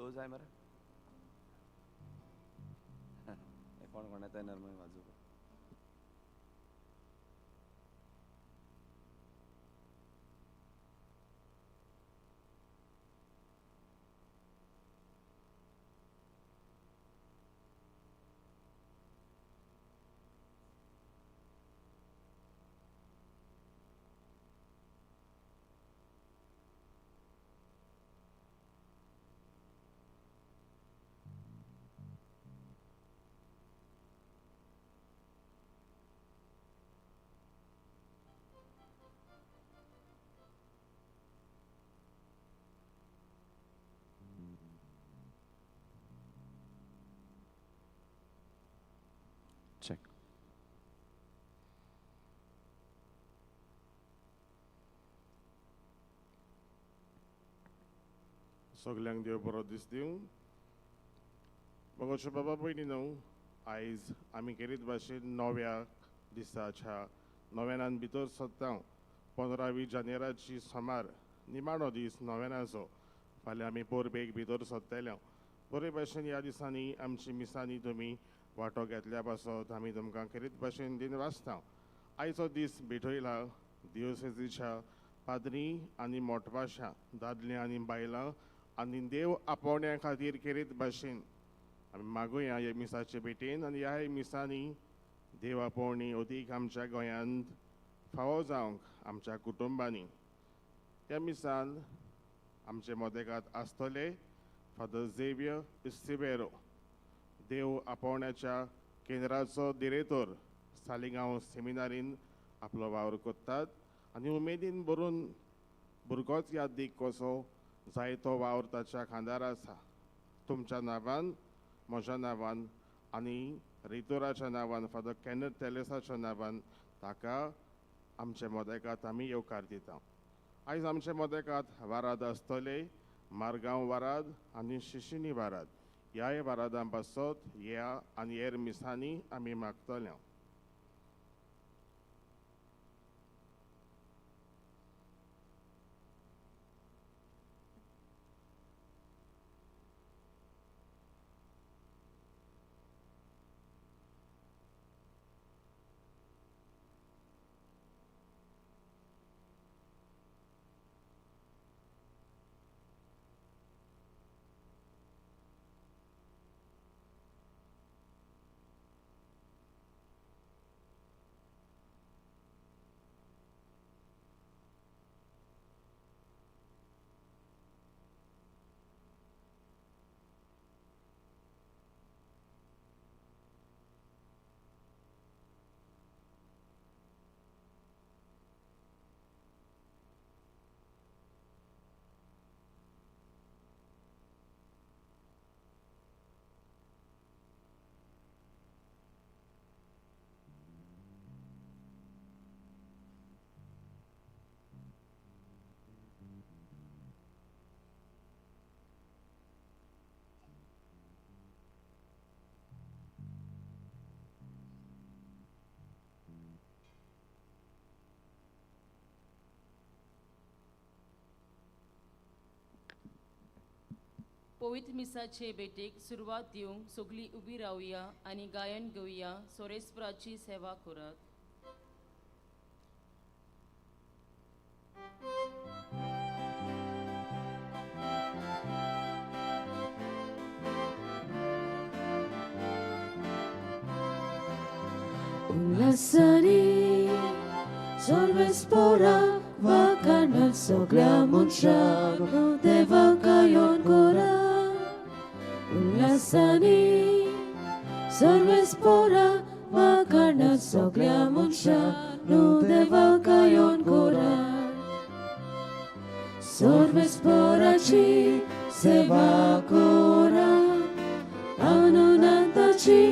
लो जाय मरे. हे कोण कोण येता येणार मागीर वाजोवपाक. चॅक. सगल्यांक देव बरो दीस दिवं. मोगाच्यो बाबा भयणी न्हू, आयज आमी केरीत भाशेन नव्या दिसाच्या नव्यानान भितर सरता. 15 जानेराची सोमार निमाणो दीस नव्यानाचो. फाल्यां आमी परबेक भितर सरतले. बरे भाशेन ह्या दिसांनी आमची मिसांनी तुमी वांटो घेतल्या पासत आमी तुमकां खेरीत भाशेन दिन वाचता. आयचो दीस भेटयला दिवसेजीच्या पाद्री आनी मोटवाशा दादले आनी बायलां आनी देव आपोवण्या खातीर खेरीत भाशेन आमी मागुया ह्या मिसाचे भेटेन. आनी ह्या मिसांनी देव आपोवणी अदीक आमच्या गोंयांत फावो जावंक आमच्या कुटुंबांनी. त्या मिसान आमचे मदेगात आसतले फादर झेवियर इस्तिबेरो, देव आपोवण्याच्या केंद्राचो दिरेतोर, सालिगांव सेमिनारीन आपलो वावर करतात आनी उमेदीन भरून भुरगोच यादीक कसो जायतो वावर ताच्या खांदार आसा. तुमच्या नांवान, म्हज्या नांवान आनी रेतोराच्या नांवान, फादर कॅनथ तेलेसाच्या नांवान ताका आमचे मदेकात आमी येवकार दिता. आयज आमचे मदेकात वाराद आसतले मारगांव वाराद आनी शिशिनी वाराद. ह्याय वारादां पासत ह्या आनी हेर मिसांनी आमी मागतले. पवित्र मिसाचे भेटेक सुरवात दिवंक सगळीं उबी रावया आनी गायन घेवया. सोरेस्पराची सेवा करात. उल्हासांनी सर्वेस्पोरा वाखाणत सगळ्या मनशांक देवाक गायोन करा. उल्हासांनी सर्वेस्पोरा वाखाणत सगळ्या मनशांक देवाक गायोन करा. सर्वेस्पोराची सेवा करा, अनंताची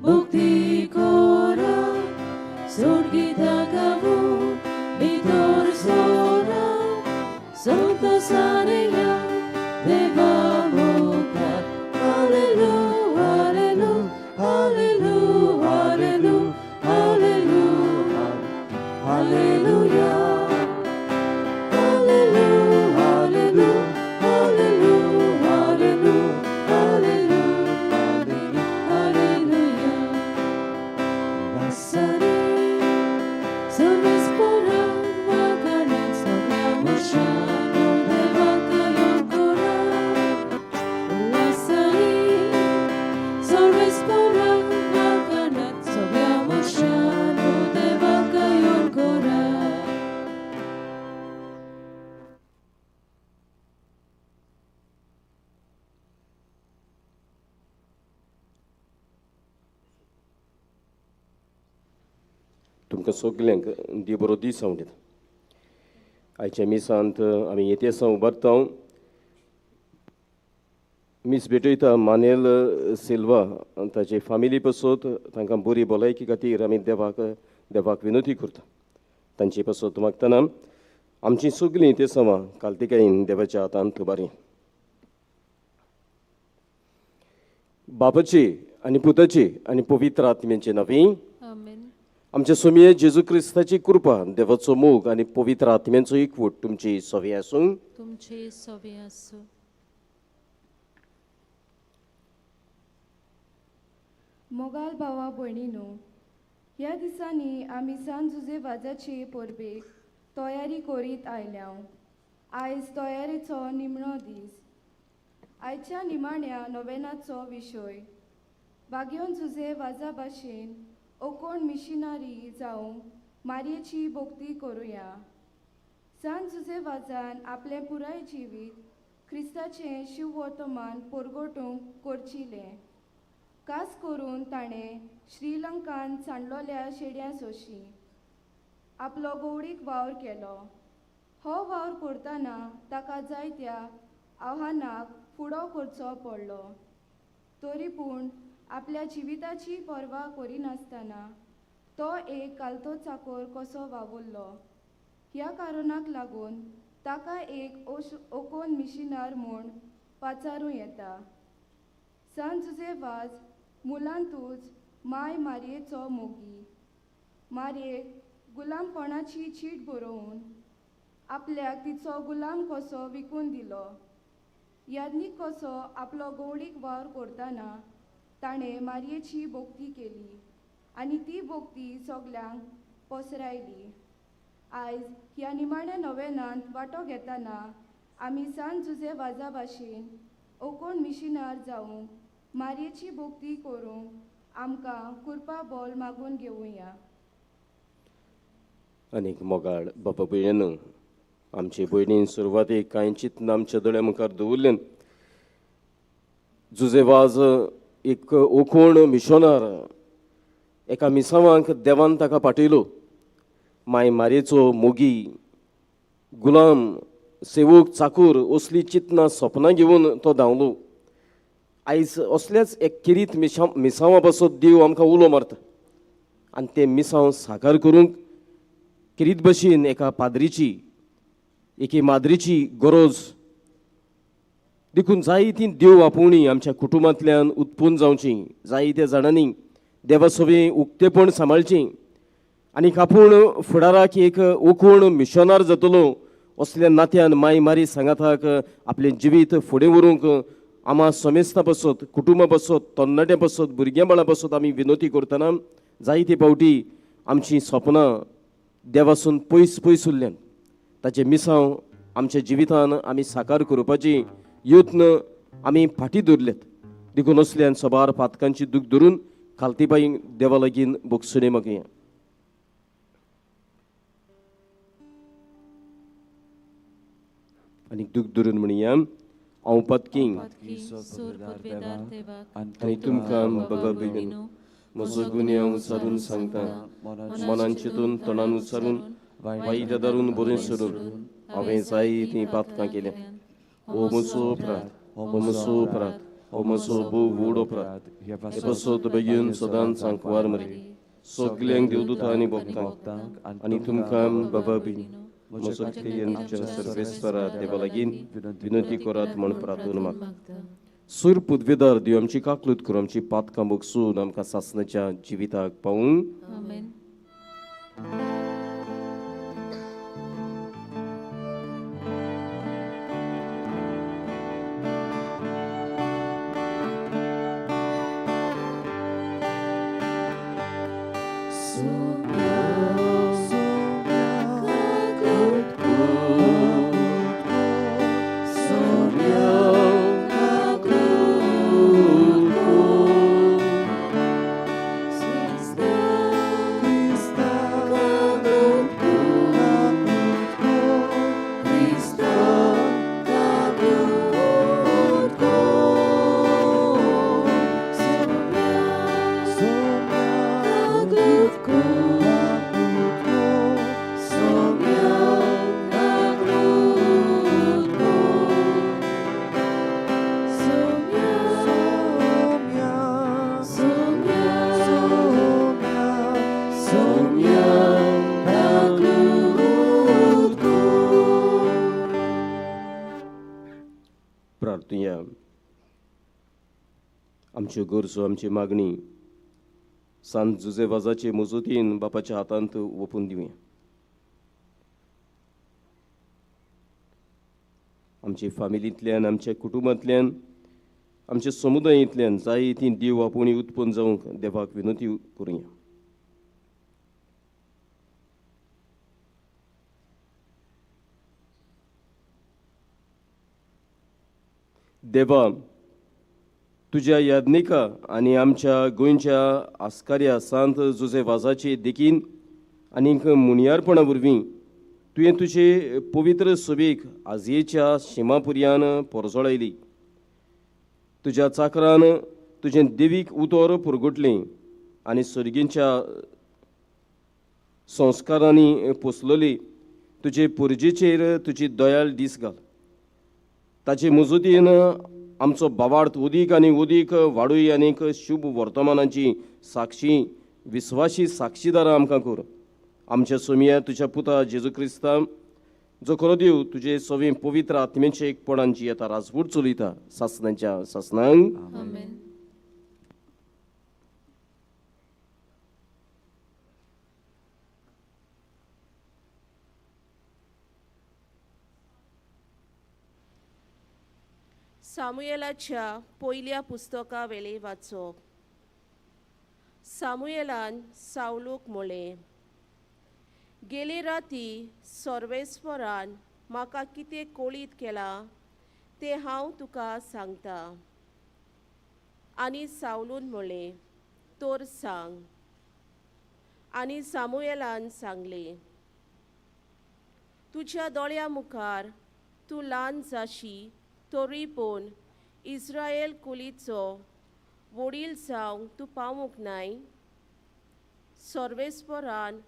मुक्ती करा. सोडगीता गावून भितर सोरा, संतोषाने या देवा मुखार. हालेलू हालेलू हालेलू हालेलू हालेलू हालेलुया. हालेलू हालेलू हालेलू. मुर्शानो देवाक येवन करात उल्हासांनी सर्वेस्पराक वाखाणात सगळ्या मनशांनो देवाक येवन करात. तुमकां सगल्यांक देव बरो दीस हांव दिता. आयच्या मिसांत आमी येतेसां उबारता. मीस भेटयता मानेल सिल्वा ताचे फामिली पासत तांकां बरी भलायकी खातीर आमी देवाक देवाक विनंती करता. तांचे पासत मागतना आमची सगळीं तेसांवां कालतिकायेन देवाच्या हातांत उबारी. बापाची आनी पुताची आनी पवित्र आत्म्याचे नांवी आमेन. आमच्या सोमये जेजू क्रिस्ताची कृपा, देवाचो मोग आनी पवित्र आत्म्यांचो एकवट तुमची सवी आसूं. तुमचे सवे आसूं. मोगाल भावा भयणीनो, ह्या दिसांनी आमी सांत जुजे वाजाचे परबेक तयारी करीत आयल्या. आयज तयारेचो निमणो दीस. आयच्या निमाण्या नोवेनाचो विशय बागयोन जुजे वाजा भाशेन ओकोण मिशिनारी जावंक मारयेची भक्ती करुया. सांत जुजे वाजान आपलें पुराय जिवीत क्रिस्ताचें शिववर्तमान परगटूंक करचिलें. खास करून ताणें श्रीलंकान सांडलोल्या शेड्यां सोशी आपलो गौडीक वावर केलो. हो वावर करतना ताका जायत्या आव्हानाक फुडो करचो पडलो. तरी पूण आपल्या जिविताची पर्वा करिनासतना तो एक कालतो चाकोर कसो वावुरलो. ह्या कारणाक लागून ताका एक ओकोन मिशिनार म्हूण पाचारूं येता. सांत जुजे वाज मुलांतूच माय मारयेचो मोगी. मारयेक गुलामपणाची चीट बरोवन आपल्याक तिचो गुलाम कसो विकून दिलो. याज्ञीक कसो आपलो गौडीक वावर करतना ताणें मारयेची भक्ती केली आनी ती भक्ती सगल्यांक पसरायली. आयज ह्या निमाण्या नोवेनांत वांटो घेतना आमी सांत जुजे वाजा भाशेन ओकोण मिशिनार जावंक मारयेची भक्ती करूंक आमकां कृपा बोल मागून घेवया. आनीक मोगाळ बाबा भयणीन, आमचे भयणीन सुरवातेक कांय चिंतना आमच्या दोळ्या मुखार दवरलें. जुजे वाज एक ओकोण मिशनार एका मिसावांक देवान ताका पाठयलो. माय मारयेचो मोगी, गुलाम, सेवक, चाकूर असली चिंतना सपनां घेवन तो धांवलो. आयज असल्याच एक किरीत मिसांवा पासत देव आमकां उलो मारता आनी तें मिसांव साकार करूंक किरीत भशेन एका पाद्रीची, एके माद्रीची गरज. देखून जायतीं देव आपोवणी आमच्या कुटुंबांतल्यान उत्पन्न जावची, जायत्या जाणांनी देवा सवें उक्तेपण सांबाळचें आनी आपूण फुडाराक एक ओकोण मिशनार जातलो असल्या नात्यान माय मारी सांगाताक आपलें जिवीत फुडें व्हरूंक आमा समेस्ता पासत, कुटुंबा पासत, तरणाट्यां पासत, भुरग्यां बाळां पासत आमी विनोती करतना जायते फावटी आमचीं सपनां देवासून पयस पयस उरल्यान. ताचें मिसांव आमच्या जिवितान आमी साकार करपाची यत्न आमी फाटीं दवरल्यात. देखून असल्यान सबार पातकांची दूख धरून खालतीपाई देवा लागीं भोगसणे मागया. आनी दूख धरून म्हणया, हांव पातकी आनी तुमकां बाबा भयणीनो म्हजो गुन्यांव उचारून सांगता. मनान चिंतून, तोंडान उचारून, वायट धरून, बरें सोडून हांवें जायतीं पातकां केल्या. ओ म्हजो अपराध, ओ म्हजो अपराध, ओ म्हजो भोव व्हड अपराध. हे पासत बेगीन सदांच सांकवार मरी सगल्यांक देवदूता आनी भक्तांक आनी तुमकां बाबा भयणीनो म्हजो क्रियेंच्या सर्वेस्परा देवा लागीं विनंती करात म्हूण प्रार्थना मागता. सूर पुदवेदार देव आमची काकलूत करूं, आमची पातकां भोगसून आमकां सासणाच्या जिविताक पावूं. आमेन. परतुया. आमच्यो गरजो, आमची मागणी सांत जुजे वाजाचे मजतीन बापाच्या हातांत ओपून दिवया. आमचे फामिलींतल्यान, आमच्या कुटुंबांतल्यान, आमच्या समुदायांतल्यान जाय ती देव आपोवणी उत्पन्न जावंक देवाक विनंती करुया. देवा, तुज्या याज्ञिका आनी आमच्या गोंयच्या आस्कार्या सांत जुजे वाजाचे देखीन आनीक मुनियारपणा वरवीं तुवें तुजे पवित्र सभेक आजयेच्या शिमापुर्यान पोरजोळायली. तुज्या चाकरान तुजें देवीक उतर पुरगुटलें आनी सर्गींच्या संस्कारांनी पोसलोली तुजे पुरजेचेर तुजी दयाळ दीस घाल. ताचे मजतीन आमचो भावार्थ उदीक आनी उदीक वाडूय आनीक शुभ वर्तमानाची साक्षी विस्वाशी साक्षीदारां आमकां कर. आमच्या सोमया तुज्या पुता जेजू क्रिस्तां जो खरो देव तुजे सवे पवित्र आत्म्याचे एकपणांची येता राजवट चलयता सासनाच्या सासनांक. आमेन. सामुएलाच्या पयल्या पुस्तका वेले वाचप. सामुएलान सावलूक म्हळें, गेले राती सर्वेस्वरान म्हाका कितें कळीत केलां तें हांव तुका सांगता. आनी सावलून म्हळें, तर सांग. आनी सामुएलान सांगलें, तुज्या दोळ्या मुखार तूं ल्हान जाशी तरी पूण इस्रायल कुलीचो वडील जावंक तूं पावूंक नाय. सर्वेस्वरान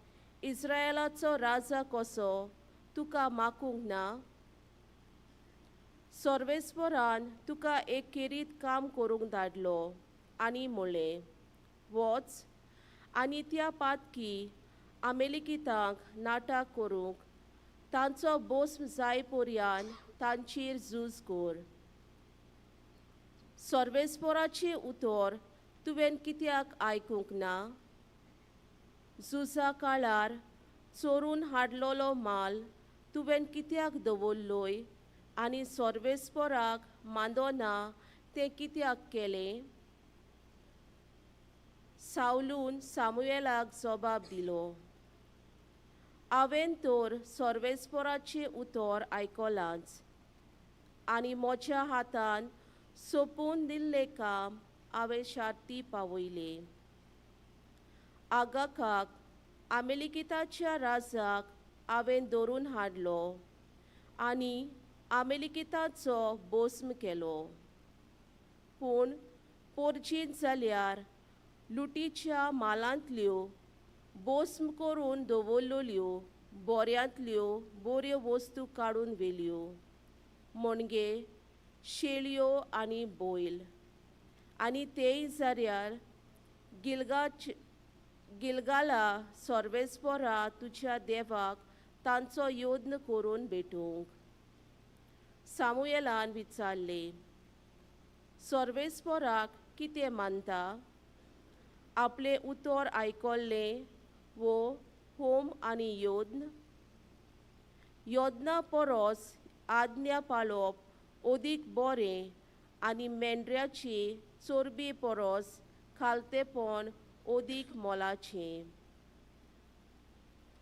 इस्रायलाचो राजा कसो तुका मागूंक ना. सर्वेस्वरान तुका एक खेरीत काम करूंक धाडलो आनी म्हळें, वच आनी त्या पातकी आमेलिकितांक नाटक करूंक तांचो बोस्म जाय पर्यान तांचेर झूज कर. सर्वेस्वराचें उतर तुवें कित्याक आयकूंक ना? झुजा काळार चोरून हाडलेलो माल तुवें कित्याक दवरलोय आनी सर्वेस्वराक मानदोना तें कित्याक केलें? सावलून सामुएलाक जबाब दिलो, हांवें तर सर्वेस्वराचें उतर आयकलांच आनी म्हज्या हातान सोंपून दिल्लें काम हांवें शार्ती पावयलें. आगाकाक आमेलिकिताच्या राजाक हांवें धरून हाडलो आनी आमेलिकिताचो बोस्म केलो. पूण पोरजीत जाल्यार लुटीच्या मालांतल्यो बोस्म करून दवरलेल्यो बोऱ्यांतल्यो बऱ्यो वस्तू काडून व्हेल्यो, म्हणजे शेळयो आनी बैल. आनी तेय जाल्यार गिलगाला सर्वेस्वरा तुज्या देवाक तांचो यत्न करून भेटूंक. सामुएलान विचारलें, सर्वेस्वराक कितें मानता? आपलें उतर आयकल्लें वो होम आनी यत्न? यत्ना परस आज्ञा पाळप अदीक बरें आनी मेंढऱ्याची चरबी परस खालतेपण अदीक मोलाचें.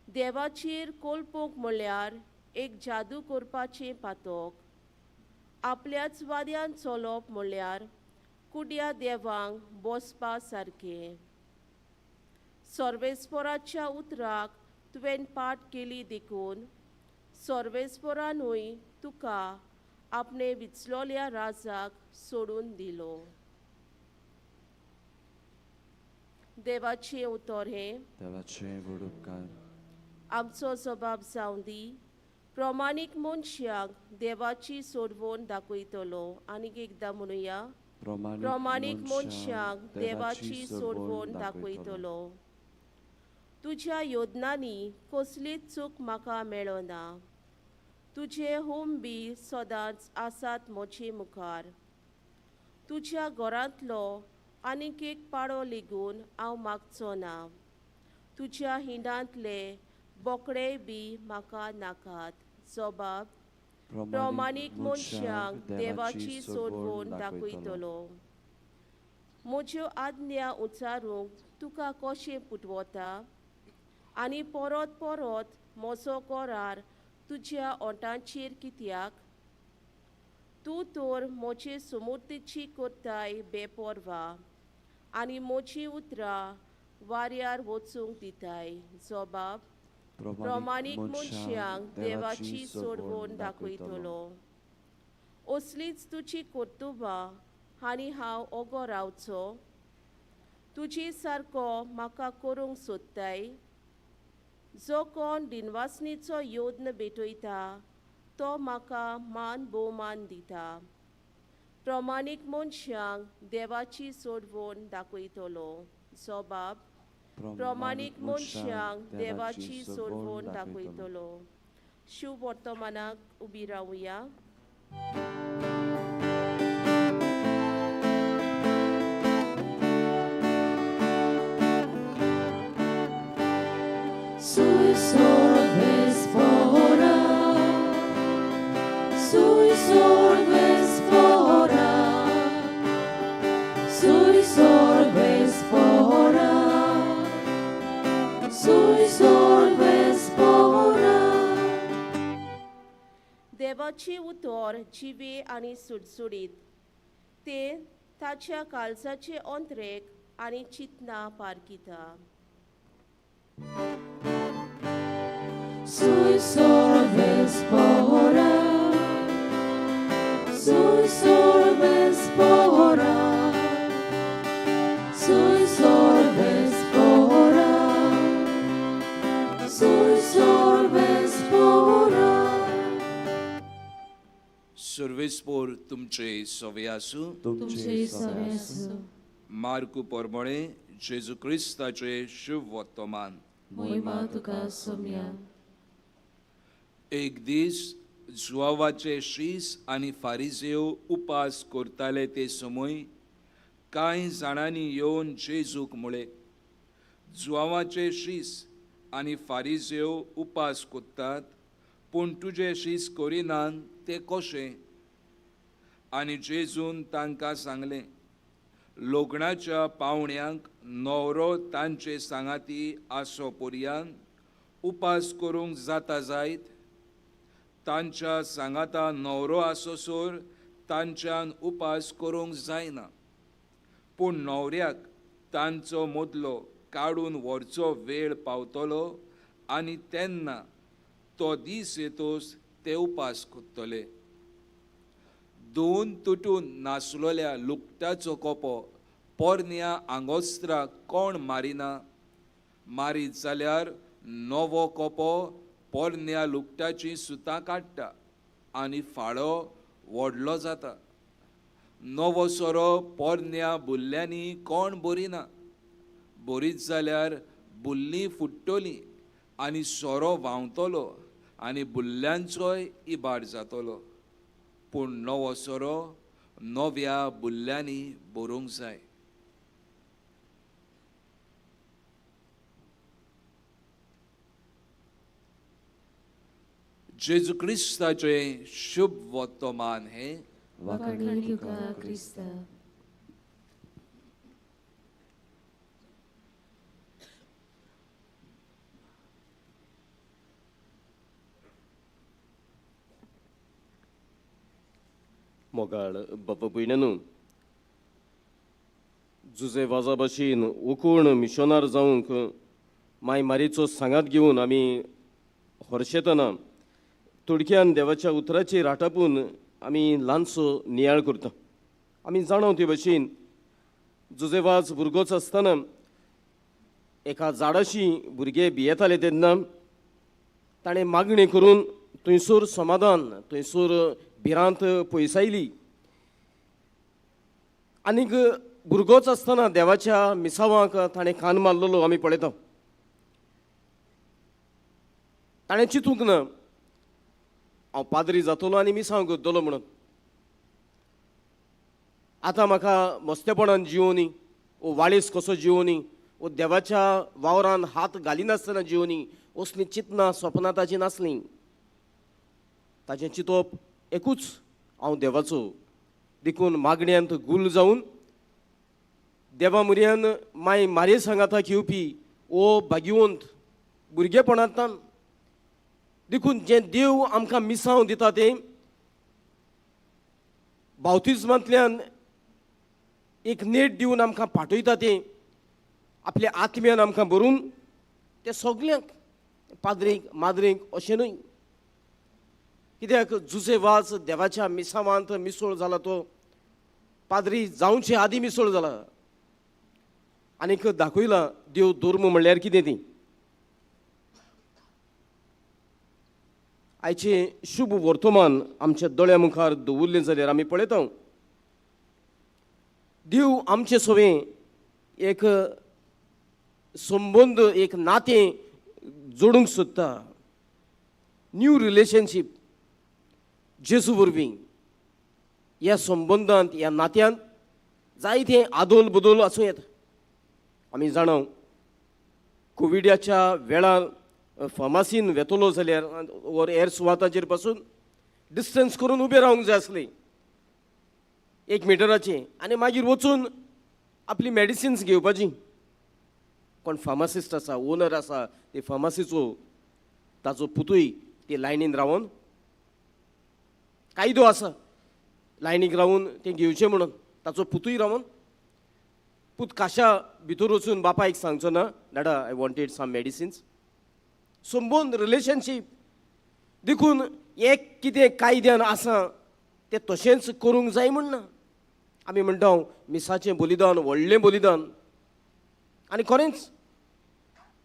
देवाचेर कोलपूंक म्हळ्यार एक जादू करपाचें पातक. आपल्याच वाद्यान चलप म्हळ्यार कुड्या देवांक बसपा सारकें. सर्वेस्वराच्या उतराक तुवें पाठ केली देखून सर्वेस्वरानूय तुका आपणे विचलोल्या राजाक सोडून दिलो. देवाचें उतर हें. देवाचें व्हड उपकार. आमचो जबाब जावं दी. प्रमाणीक मनशाक देवाची सोडवण दाखयतलो. आनीक एकदां म्हणुया, प्रमाणीक मनशाक देवाची सोडवण दाखयतलो. तुज्या योजनांनी कसलीच चूक म्हाका मेळना. तुजे होम बी सदांच आसात म्हजे मुखार. तुज्या घरांतलो आनीक एक पाडो लेगून हांव मागचो ना. तुज्या हिंडांतले बोकडेय बी म्हाका नाकात. जबाब प्रमाणीक मनशांक देवाची सोडवण दाखयतलो. म्हज्यो आज्ञा उच्चारूंक तुका कशें पुटवता आनी परत परत म्हजो करार तुज्या ओंठांचेर कित्याक? तूं तर म्हजे सुमूर्तीची करताय बेपर्वा आनी म्हजीं उतरां वाऱ्यार वचूंक दिताय. जबाब प्रमाणीक मनशांक देवाची सोडवण दाखयतलो. असलीच तुजी कर्तुबां आनी हांव ओगो रावचो. तुजी सारको म्हाका करूंक सोदताय. जो कोण दिनवासनीचो योद्न भेटयता तो म्हाका मान भोवमान दिता. प्रमाणीक मनशांक देवाची सोडवण दाखयतलो. जबाब प्रमाणीक मनशांक देवाची सोडवण दाखयतलो. शुभ वर्तमानाक उबी रावया. Sui solves fora, sui solves fora, sui solves fora, sui solves fora. देवाची उतर जिवे आनी सुडसुडीत, ते ताच्या काळजाचे अंतरेक आनी चिंतना पारखिता. Sui solves fora, sui solves fora, sui solves fora, sui solves fora. सर्वेस्पोर तुमचे सवे आसूं. तुमचे सवे आसूं. मार्कू परमळे जेजू क्रिस्ताचे शुभ वर्तमान. मोहिमा तुका सोम्या. एक दीस जुवावाचे शीस आनी फारिजेव उपास करताले ते समय कांय जाणांनी येवन जेजूक म्हळें, जुवावाचे शीस आनी फारिजेव उपास करतात पूण तुजे शीस करिनात ते कशें? आनी जेजून तांकां सांगलें, लग्नाच्या पावण्यांक न्हवरो तांचे सांगाती आसो पर्यान उपास करूंक जाता जायत? तांच्या सांगाता न्हवरो आसोसर तांच्यान उपास करूंक जायना. पूण न्हवऱ्याक तांचो मदलो काडून व्हरचो वेळ पावतलो आनी तेन्ना तो दीस येतोच ते उपास करतले. दोन तुटून नासलोल्या लुकटाचो कोपो पोरन्या आंगोस्त्राक कोण मारिना? मारीत जाल्यार नवो कोपो पोरन्या लुकटाचीं सुतां काडटा आनी फाळो व्हडलो जाता. नवो सोरो पोरन्या बुल्ल्यांनी कोण बरिना? बरीच जाल्यार बुल्लीं फुट्टलीं आनी सोरो व्हांवतलो आनी बुल्ल्यांचोय इबाड जातलो. पूण नवो सोरो नव्या बुल्ल्यांनी भरूंक जाय. जेजू क्रिस्ताचें शुभ वर्तमान हें. वाखाणी तुका क्रिस्ता. मोगाळ बाबा भयणांनो, जुजे वाजा भाशेन ओकूण मिशनार जावंक माय मारीचो सांगात घेवन आमी हरशेतना थोडक्यान देवाच्या उतराचेर आटापून आमी ल्हानसो नियाळ करता. आमी जाणा ते भाशेन जुजे वाज भुरगोच आसतना एका झाडाशी भुरगे भियेताले तेन्ना ताणें मागणी करून थंयसर समाधान, थंयसर भिरांत पयसायली. आनीक भुरगोच आसतना देवाच्या मिसावांक ताणें कान मारलेलो आमी पळयता. ताणें चिंतूंक ना हांव पाद्री जातलो आनी मिसांव करतलो म्हणून. आतां म्हाका मस्तेपणान जिवोनी ओ वाळेस कसो जिवोनी ओ देवाच्या वावरान हात घालिनासतना जिवोनी असलीं चिंतनां सपनां ताचीं नासलीं. ताचें चिंतप एकूच, हांव देवाचो. देखून मागण्यांत गुल जावन देवा मुर्यान माय मारे सांगाताक येवपी ओ भाग्यवंत भुरगेपणांतल्यान. देखून जें देव आमकां मिसांव दिता तें बावतिज्मांतल्यान एक नेट दिवन आमकां पाठयता तें आपल्या आत्म्यान आमकां भरून तें सगल्यांक पाद्रींक माद्रींक अशें न्हय. कित्याक जुजे वाज देवाच्या मिसावांत मिसळ जाला तो पाद्री जावचे आदीं मिसळ जाला आनीक दाखयला देव धर्म म्हणल्यार कितें ती. आयचें शुभ वर्तमान आमच्या दोळ्या मुखार दवरलें जाल्यार आमी पळयता देव आमचे सवें एक संबंद एक नातें जोडूंक सोदता, न्यू रिलेशनशीप जेजू वरवीं. ह्या संबंदांत ह्या नात्यांत जायते आदोल बदल आसूं येता. आमी जाणा कोविडाच्या वेळार फार्मासीन वेतलो जाल्यार वर हेर सुवाताचेर पासून डिस्टन्स करून उबें रावंक जाय आसलें 1 मिटराचें आनी मागीर वचून आपली मेडिसिन्स घेवपाची. कोण फार्मासिस्ट आसा, ओनर आसा ते फार्मासीचो, ताचो पुतूय ते लायनीन रावन कायदो आसा लायनीक रावन तें घेवचें म्हणून ताचो पुतूय रावन पूत काशा भितर वचून बापायक सांगचो ना, Dada I wanted some medicines. संबंद रिलेशनशीप. देखून एक कितें कायद्यान आसा तें तशेंच करूंक जाय म्हण ना. आमी म्हणटा मिसाचें बलिदान व्हडलें बलिदान आनी खरेंच,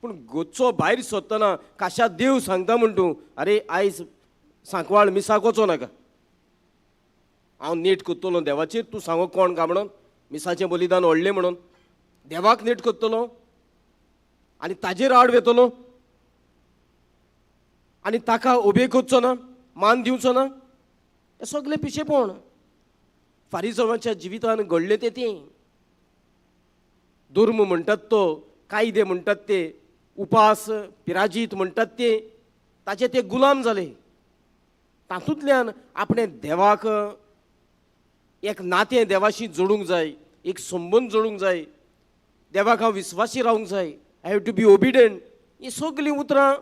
पूण गोचो भायर सोदतना काशा देव सांगता म्हण तूं, आरे आयज सांकवाळ मिसाक वचो नाका, हांव नेट करतलो देवाचेर, तूं सांगो कोण काय म्हणून मिसाचें बलिदान व्हडलें म्हणून देवाक नेट करतलो आनी ताजेर आड वेतलो आनी ताका उबे करचो ना, मान दिवचो ना. हें सगळें पिशेपण फारीजवाच्या जिवितान घडलें तें तें. धर्म म्हणटात तो, कायदे म्हणटात ते, उपास पिराजीत म्हणटात ते, ताचे ते गुलाम जाले. तातूंतल्यान आपणें देवाक एक नातें देवाशी जोडूंक जाय, एक संबंद जोडूंक जाय, देवाक हांव विस्वासी रावंक जाय, I have to be obedient. हीं सगळीं उतरां,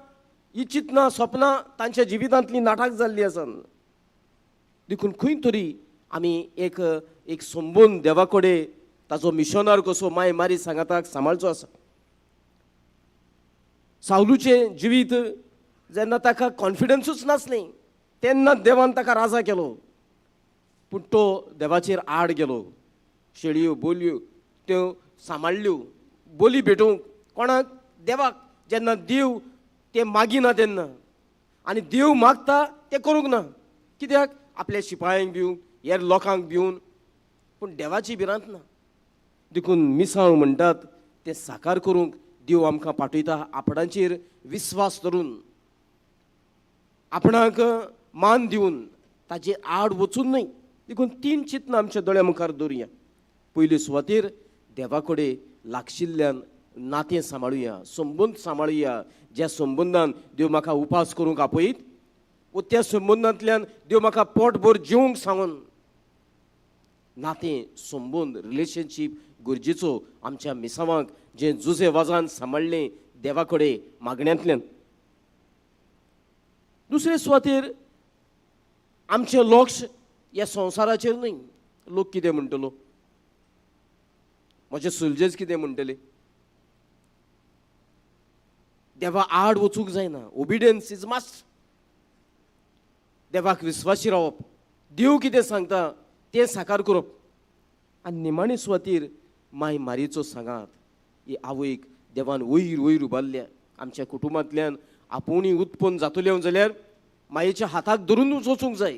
ही चिंतनां सपनां तांच्या जिवितांतलीं नाटक जाल्लीं आसा. देखून खंय तरी आमी एक एक संबंद देवा कडेन ताचो मिशनार कसो माय मारी सांगाताक सांबाळचो आसा. सावलूचें जिवीत जेन्ना ताका कॉन्फिडन्सूच नासलें तेन्ना देवान ताका राजा केलो, पूण तो देवाचेर आड गेलो. शेळयो बोलयो त्यो सांबाळ्ळ्यो, बोली भेटोवंक कोणाक, देवाक. जेन्ना देव ते मागिना तेन्ना, आनी देव मागता तें करूंक ना, कित्याक आपल्या शिपायांक भिवन हेर लोकांक भिवन, पूण देवाची भिरांत ना. देखून मिसांव म्हणटात तें साकार करूंक देव आमकां पाठयता आपणाचेर विस्वास धरून, आपणाक मान दिवन, ताचे आड वचून न्हय. देखून 3 चिंतनां आमच्या दोळ्या मुखार दवरुया. पयले सुवातेर देवा कडेन लागशिल्ल्यान नातें सांबाळुया, संबंद सांबाळुया. ज्या संबंदान देव म्हाका उपास करूंक आपयत वो त्या संबंदांतल्यान देव म्हाका पोटभर जेवंक सांगून, नातें संबंद रिलेशनशीप गरजेचो आमच्या मिसावांक जें जुजे वाजान सांबाळ्ळें देवा कडेन मागण्यांतल्यान. दुसरे सुवातेर आमचें लक्ष ह्या संवसाराचेर न्हय. लोक कितें म्हणटलो, म्हजे सुलजेच कितें म्हणटले, देवा आड वचूंक जायना. Obedience is must. देवाक विस्वासी रावप, देव कितें सांगता तें साकार करप. आनी निमाणे सुवातेर माय मारीचो सांगात. ही आवयक देवान वयर वयर उबारल्या. आमच्या कुटुंबांतल्यान आपुणूय उत्पन्न जातलें जाल्यार मायेच्या हाताक धरून वचूंक जाय.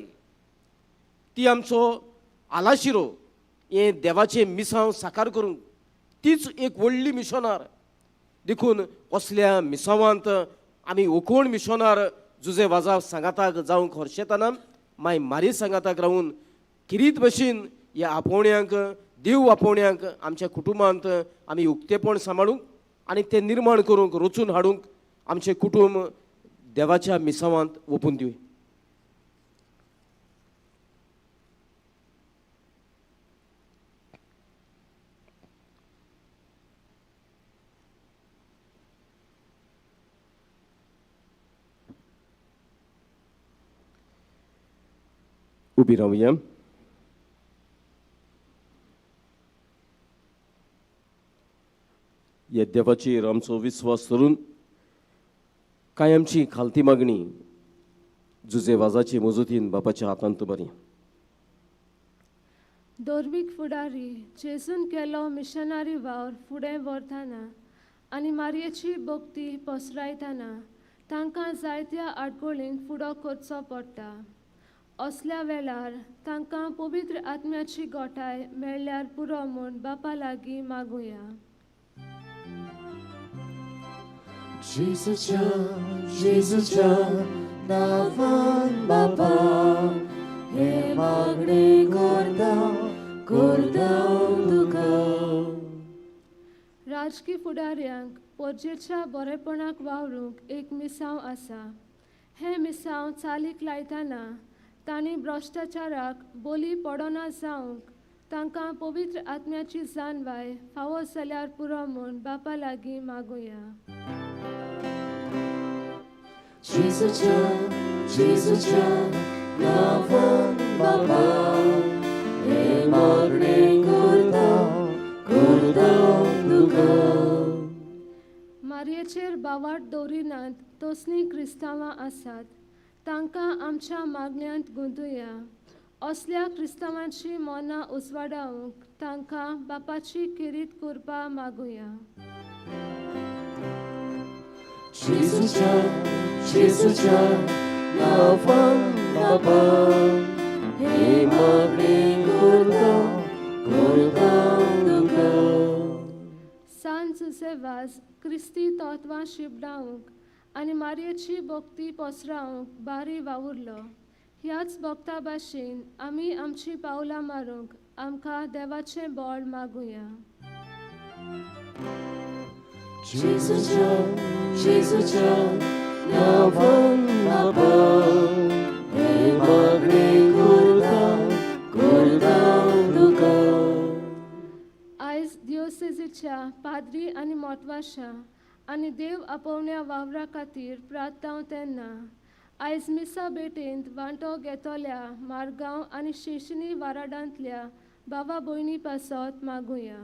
ती आमचो आलाशिरो, हें देवाचें मिसांव साकार करूंक तीच एक व्हडली मिशनार. देखून असल्या मिसावांत आमी ओकोण मिशनार जुजे वाजा सांगाताक जावंक खर्शेतना माय मारी सांगाताक रावून किरीत भशेन ह्या आपोवण्यांक देव आपोवण्यांक आमच्या कुटुंबांत आमी उक्तेपण सांबाळूंक आनी तें निर्माण करूंक रचून हाडूंक आमचें कुटुंब देवाच्या मिसावांत ओपून दिवया. उबी रावया. ह्या देवाचेर आमचो विस्वास धरून कांय आमची खालती मागणी जुजे वाजाचे मजतीन बापाच्या हातांत बरी. धर्मीक फुडारी जेजून केलो मिशनरी वावर फुडें व्हरतना आनी मारयेची भक्ती पसरायतना तांकां जायत्या आडखळींक फुडो करचो पडटा. असल्या वेळार तांकां पवित्र आत्म्याची गोठाय मेळ्ळ्यार पुरो म्हूण बापा लागीं मागुया. जेजूच्या जेजूच्या नांवान बापा हे मागणें करता करता तुका. राजकी फुडाऱ्यांक पोरजेच्या बरेपणाक वावरूंक एक मिसांव आसा. हें मिसांव चालीक लायतना तांणी भ्रश्टाचाराक बोली पडना जावंक तांकां पवित्र आत्म्याची जाणवाय फावो जाल्यार पुरो म्हूण बापा लागीं मागुया. जेजूच्या जेजूच्या नांवान बापा हे मागणें करता करता तुका. मारयेचेर बावाट दवरिनात तसलीं क्रिस्तांवां आसात तांकां आमच्या मागण्यांत गुंतुया. असल्या क्रिस्तांवांची मनां उजवाडावंक तांकां बापाची किरीत करपा मागुया. जेजूच्या जेजूच्या नांवान बापा हे मागणें करता करता तुका. सांत जुजे वाज क्रिस्ती तत्वां शिपडावंक आनी मारयेची भक्ती पसरावंक बारी वावुरलो. ह्याच भक्ता भाशेन आमी आमचीं पावलां मारूंक आमकां देवाचें बळ मागुया. जेजूच्या जेजूच्या नांवान बापा हे मागणें करता करता तुका. आयज दियोसेजीच्या पाद्री आनी मोटवाशा आनी देव आपोवण्या वावरा खातीर प्रार्थांव तेन्ना आयज मिसा भेटेंत वांटो घेतल्या मारगांव आनी शिंशिनी वाराडांतल्या बाबा भयणी पासत मागुया.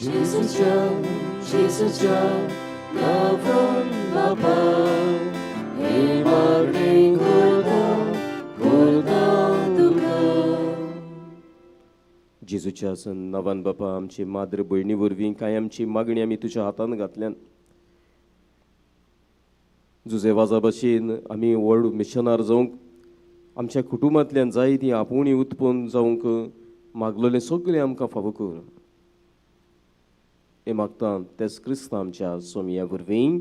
जेजूच्या जेजूच्या नांवान बापा हे मागणें करता करता तुका. जेजूच्या नांवान बापा आमची माद्र भयणी वरवीं कांय आमची मागणी आमी तुज्या हातान घातल्यान. जुजे वाजा भशेन आमी व्हड मिशनार जावंक आमच्या कुटुंबांतल्यान जाय ती आपोवणी उत्पन्न जावंक मागलेलें सगळें आमकां फावो कर. हें मागता तेच क्रिस्तांव आमच्या सोमया वरवीं.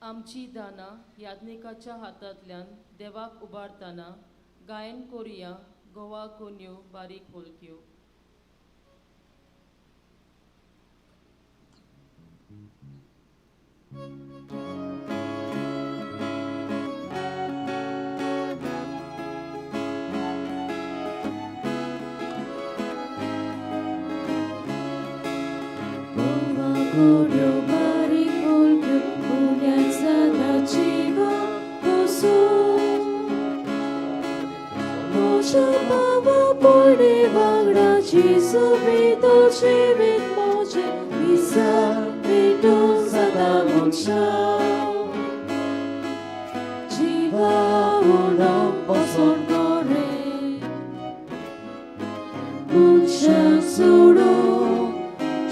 आमची दानां याज्ञिकाच्या हातांतल्यान देवाक उबारतना गायन कोरिया गोवा कोन्यो बारीक होलक्यो. गोवा कोन्यो बारीक होलक्यो पुण्यात सदाची म्हज्या बाबा पयली वांगडा जेजू बेतो जिवीत म्हजें मिसा भेटूं सदां मनशा जिवा उणो पसण करे मनशाक सोडूं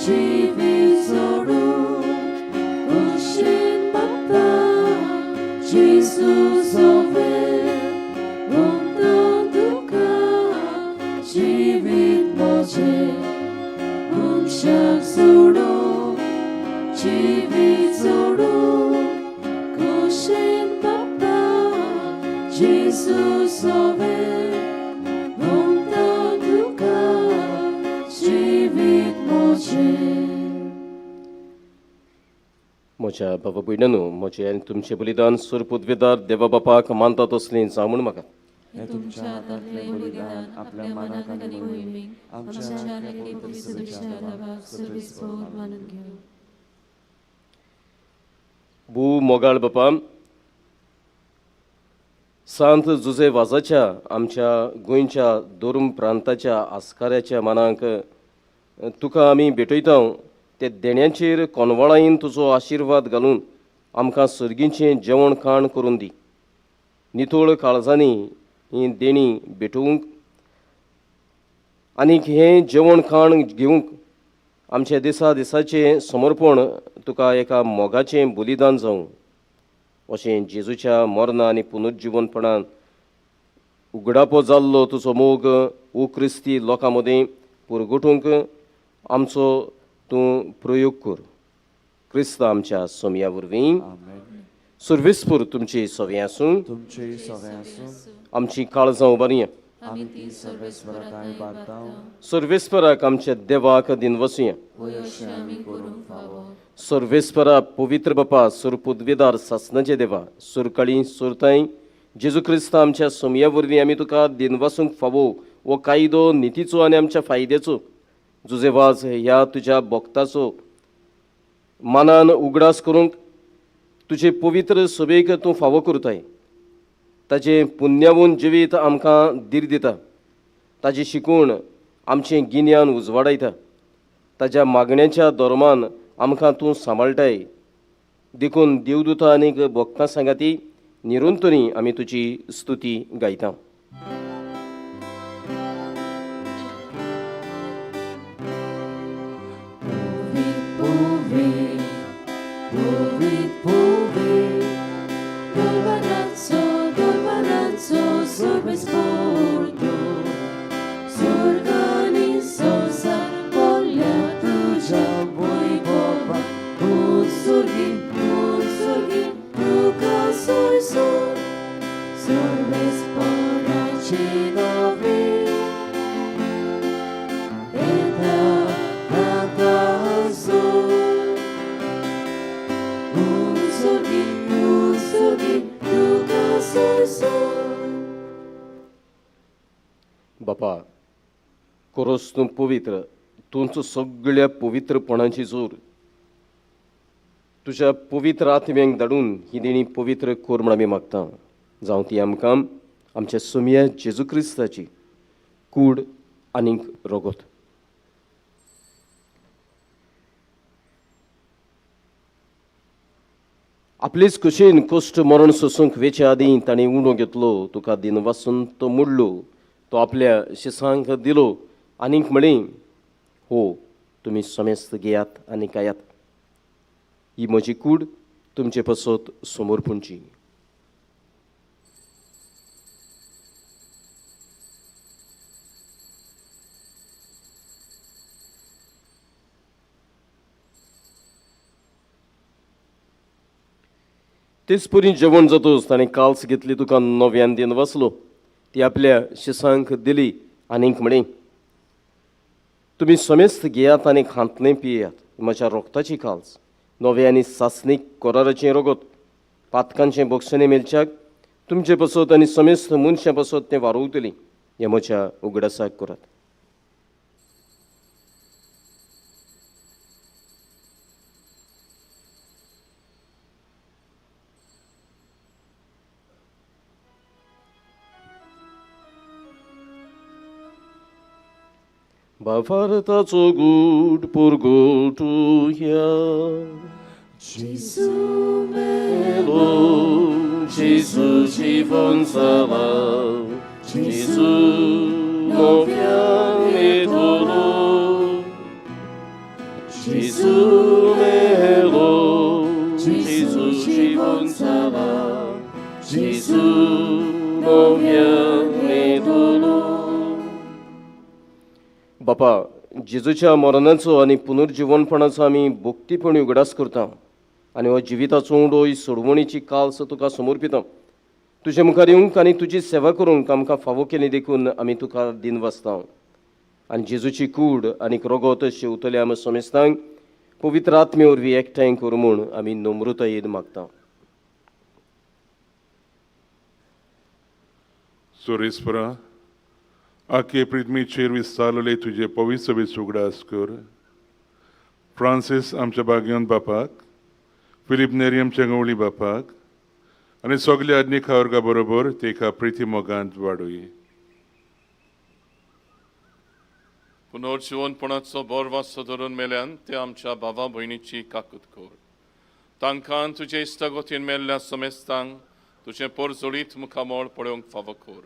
जिवीत सोडूं कुशीन बाप्पा जेजू सोवे जिवीत म्हजें म्हज्या बाबा भयणांनो, म्हजें आनी तुमचें बलिदान सुरपुदवेदार देवा बापाक मानता तसलें जावं म्हूण म्हाका हें तुमच्या हातांतलें बलिदान आपल्या मनाक आनी मोहिमेक आमच्या आनी पवित्र सभेच्या देवाक सर्वेस्पर मानून घेवं. भू मोगाळ बापा, सांत जुजे वाजाच्या आमच्या गोंयच्या दोरूम प्रांताच्या आस्काऱ्याच्या मनाक तुका आमी भेटयता. ते देण्याचेर कोनवाळायेन तुजो आशिर्वाद घालून आमकां सर्गीचें जेवण खाण करून दी. नितळ काळजांनी ही देणी भेटोवंक आनीक हें जेवण खाण घेवंक आमच्या दिसा दिसाचें समर्पण तुका एका मोगाचें बलिदान जावं अशें जेजूच्या मरणा आनी पुनर्जिवनपणान उगडापो जाल्लो तुजो मोग ओ क्रिस्ती लोकां मदीं पुरगुटूंक आमचो तूं प्रयोग कर. क्रिस्त आमच्या सोमया वरवीं. सुर्वेसपूर तुमची सवे आसूं, तुमचेय सवे आसूं. आमची काळजां उबारया. आमी ती सर्वेस्पराक बारता. सर्वेस्पराक आमच्या देवाक दिन वसुया. सर्वेस्परा पवित्र बापा, सुरपुदवेदार सासनाचे देवा, सुरकाळी सुरताय जेजू क्रिस्त आमच्या सोमया वरवीं आमी तुका दिनवासूंक फावो हो कायदो नितीचो आनी आमच्या फायद्याचो जुजेवाज ह्या तुज्या भक्ताचो मानान उगडास करूंक तुजे पवित्र सभेक तूं फावो करताय. ताजें पुण्यावून जिवीत आमकां धीर दिता, ताजी शिकवण आमचें गिन्यान उजवाडायता, ताज्या मागण्याच्या धर्मान आमकां तूं सांबाळटाय. देखून देवदूता आनीक भक्तां सांगाती निरंतरी आमी तुजी स्तुती गायता. बापा, कोरोस तूं पवित्र, तुमचो सगळ्या पवित्रपणाची जोर तुज्या पवित्र आत्म्यांक धाडून ही देणी पवित्र कर म्हूण आमी मागता. जावं ती आमकां आमच्या सोमया जेजू क्रिस्ताची कूड आनीक रगत. आपलेच कुशीन कश्ट मरण सोसूंक वेचे आदीं ताणें उणो घेतलो, तुका दिनवासून तो मोडलो, तो आपल्या शिसांक दिलो आनीक म्हळें, हो तुमी समेस्त घेयात आनी खायात, ही म्हजी कूड तुमचे पासत समर्पणची. तेच परी जेवण जातूच ताणें काल्स घेतली, तुका नव्यान दिन वाचलो, ती आपल्या शिसांक दिली आनीक म्हळें, तुमी समेस्त घेयात आनी खांतलें पियात, म्हज्या रोगताची काल्स, नवे आनी सासणीक कराराचें रगत, पातकांचें बक्षणें मेळच्याक तुमचे पासत आनी समेस्त मनशां पासत तें वारोवतलीं, हें म्हज्या उगडासाक करात. बाफारताचो गूट पुरगोटुया Gesù melo, Gesù ci fonsala, Gesù noviane tolo, Gesù melo, Gesù ci fonsala, Gesù noviane tolo. बापा, जेजूच्या मरणाचो आनी पुनर्जिवनपणाचो आमी भक्तीपणी उगडास करता आनी हो जिविताचो उडो ही सोडवणीची काल्स तुका समर्पिता. तुजे मुखार येवंक आनी तुजी सेवा करूंक आमकां फावो केली देखून आमी तुका दिनवासता. आनी जेजूची कूड आनी रगत शेवतले आमी समेस्तांक पवित्र आत्मे वरवीं एकठांय कर म्हूण आमी नम्रतायेन मागता. सुरेश्वरा, आखे पृथ्वीचेर विस्तारलेले तुजे पवित्र सभेचो उगडास कर. फ्रांसीस आमच्या भाग्यवंत बापाक, फिलीप नेरी आमच्या गवळी बापाक आनी सगल्या आदनिका वर्गा बरोबर तेका प्रिती मोगांत वाडोय. पुनर्जिवनपणाचो बोरवासो धरून मेल्यान ते आमच्या भावा भयणीची काकूत कर. तांकां तुजे इश्टागतीन मेल्ल्या समेस्तांक तुजें पोरजोळीत मुखामळ पळोवंक फावो कर.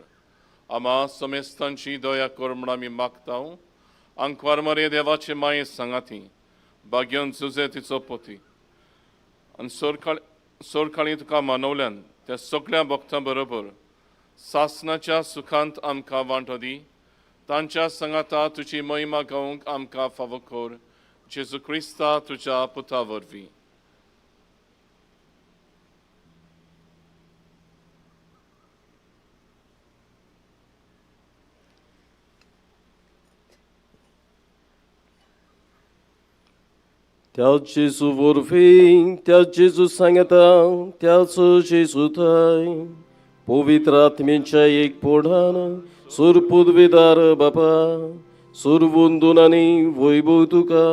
आमा समेस्तांची दया कर म्हूण आमी मागता. आंकवार मरे देवाचे माये सांगाती भाग्यन जुजे तिचो पती आनी सोरकाळी तुका मानवल्यान त्या सगळ्या भक्तां बरोबर सासनाच्या सुखांत आमकां वांटो दी. तांच्या सांगाता तुजी महिमा गावंक आमकां फावो कर. जेजू क्रिस्ता तुज्या पुता वरवीं. त्या जेजू वरवीं, त्या जेजू सांगता, त्याच जेजू थंय पवित्र आत्म्याच्या एक पोडान सूर पुदविदार बापा सुरवंदून आनी वैभव तुका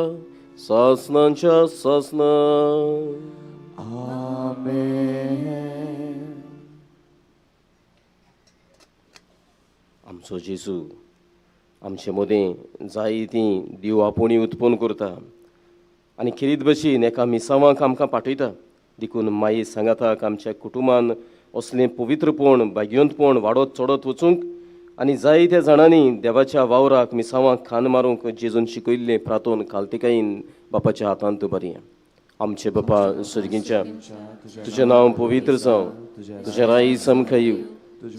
सासनाच्या सासना. आमेन. आमचो जेजू आमचे मदें जायतीं देव आपोवणी उत्पन्न करता आनी खेरीत भशेन एका मिसांवाक आमकां पाठयता. देखून माई सांगाताक आमच्या कुटुंबान असलें पवित्रपण भाग्यवंतपण वाडत चडत वचूंक आनी जायत्या जाणांनी देवाच्या वावराक मिसांवाक खान मारूंक जेजून शिकयल्लें प्रातोन कालतिकायेन बापाच्या हातांत बरया. आमचे बापा सर्गींच्या, तुजें नांव पवित्र जावं, तुजें राय आमकां येवं,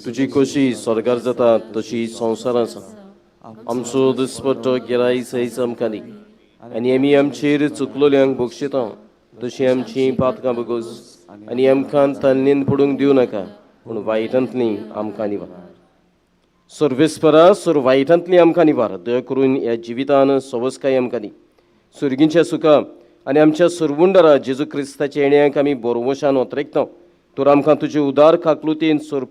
तुजी खोशी स्वर्गार जाता तशी संवसारांत जावं. आमचो दुस्पट्टो गिराय सयत आमकां दी आनी आमी आमचेर चुकलोल्यांक बक्षिता तशी आमची पातकां बगोस आनी आमकां तान्नेन पडूंक दिवं नाका, पूण वायटांतली आमकां निवार. सर्वेस्परा सर वायटांतली आमकां निवार. दया करून ह्या जिवितान सवसकाय आमकां दी. सुर्गींच्या सुखा आनी आमच्या सुरवुंडरा जेजू क्रिस्ताच्या येण्याक आमी बोरवशान ओतरेकता. तर आमकां तुजे उदार काकलुतीन सोर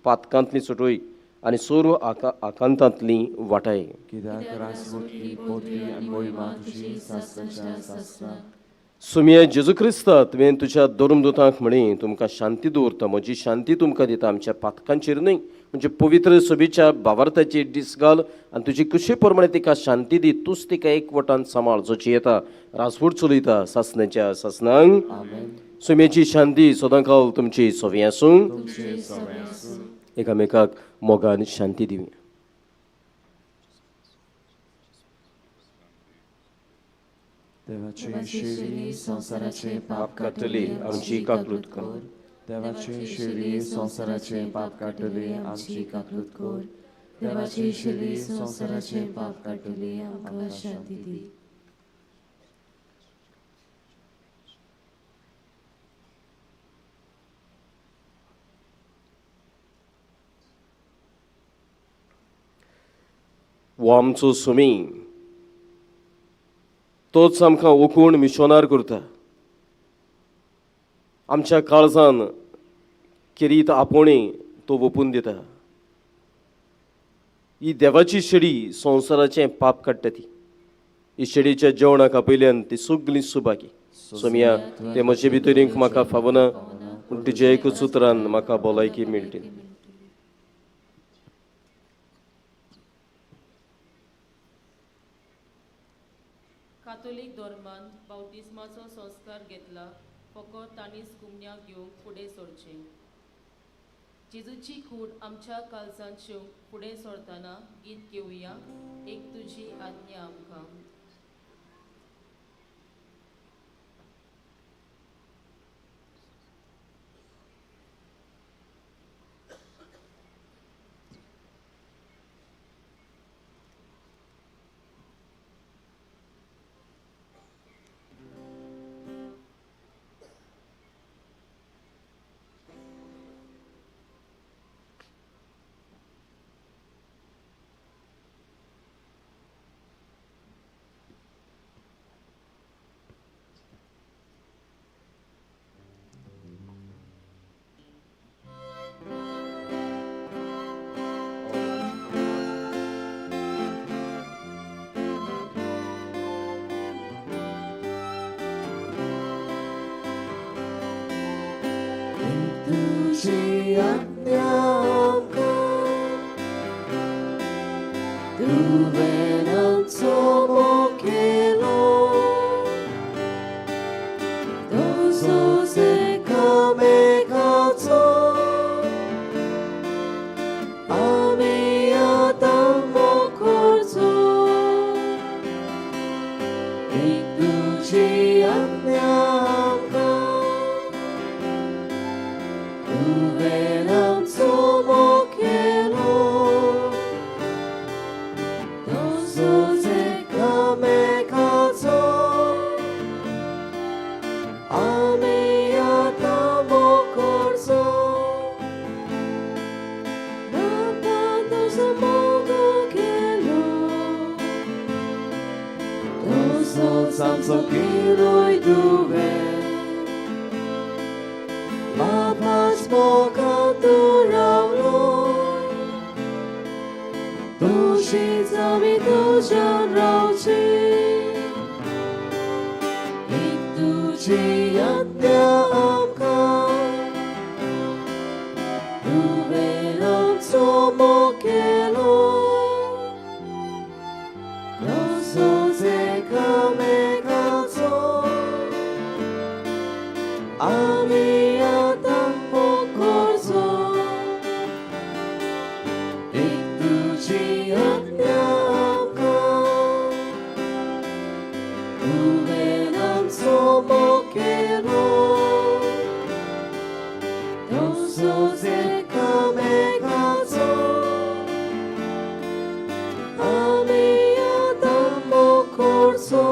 पातकांतली सुटोय आनी सोर आकांतांतली वाटाय. सुमिया जेजू क्रिस्ता, तुवें तुज्या धर्मदूतांक म्हणी तुमकां शांती दवरता, म्हजी शांती तुमकां दिता, आमच्या पातकांचेर न्हय म्हणजे पवित्र सभेच्या भावार्थाची दीस घाल आनी तुजी कुशी प्रमाणे तिका शांती दी. तूंच तिका एकवटान सांबाळ जो जियेता राजवट चलयता सासनाच्या सासनांक. सुम्याची शांती सदांकाल तुमची सवी आसूं. एकामेकाक मोगान शांती दिवया. देवाचे शेळी संवसाराचे पाप काडटली आमची काकलूत कर. देवाचे शेळी संवसाराचे पाप काडटली आमची काकलूत कर. देवाचे शेळी संवसाराचे पाप काडटली आमकां शांती दी. वो आमचो सुमी तोच आमकां ओकूण मिशोनार करता. आमच्या काळजान खेरीत आपोवणें तो वोपून दिता. ही देवाची शेडी संवसाराचें पाप काडटा. ती ही शेडीच्या जेवणाक आपयल्यान ती सगळीं सुबाकी. सोमिया ते म्हजे भितर म्हाका फावना, पूण तुज्या एकूच उतरान म्हाका भलायकी मेळटली. कातोलीक धर्मान बाप्तिस्माचो संस्कार घेतला फकत तांणीच कुमन्याक घेवंक फुडें सरचें. जेजूची कूड आमच्या काळजांत शिवंक फुडें सरतना गीत घेवया एक तुजी आज्ञा आमकां. तुजी आज्ञा आमकां तुवें आमचो मोग केलो तसोच एकामेकाचो आमी आतां मोग करचो एक तुजी आज्ञा आमकां तुवें आमचो मोग केलो तसोच एकामेकाचो आमी आतां मोग करचो बापा तुजो मोग केलो तसोच आमचो केलोय तुवें बापाच मोगान तूं रावलो तशीच आमी तुज्यान रावची एक तुजी आज्ञा आमकां तुवें आमचो मोग केलो तसोच एकामेकाचो आमी आतां मोग करचो एक तुजी आज्ञा आमकां तुवें आमचो मोग केलो तसोच एकामेकाचो आमी आतां मोग करचो.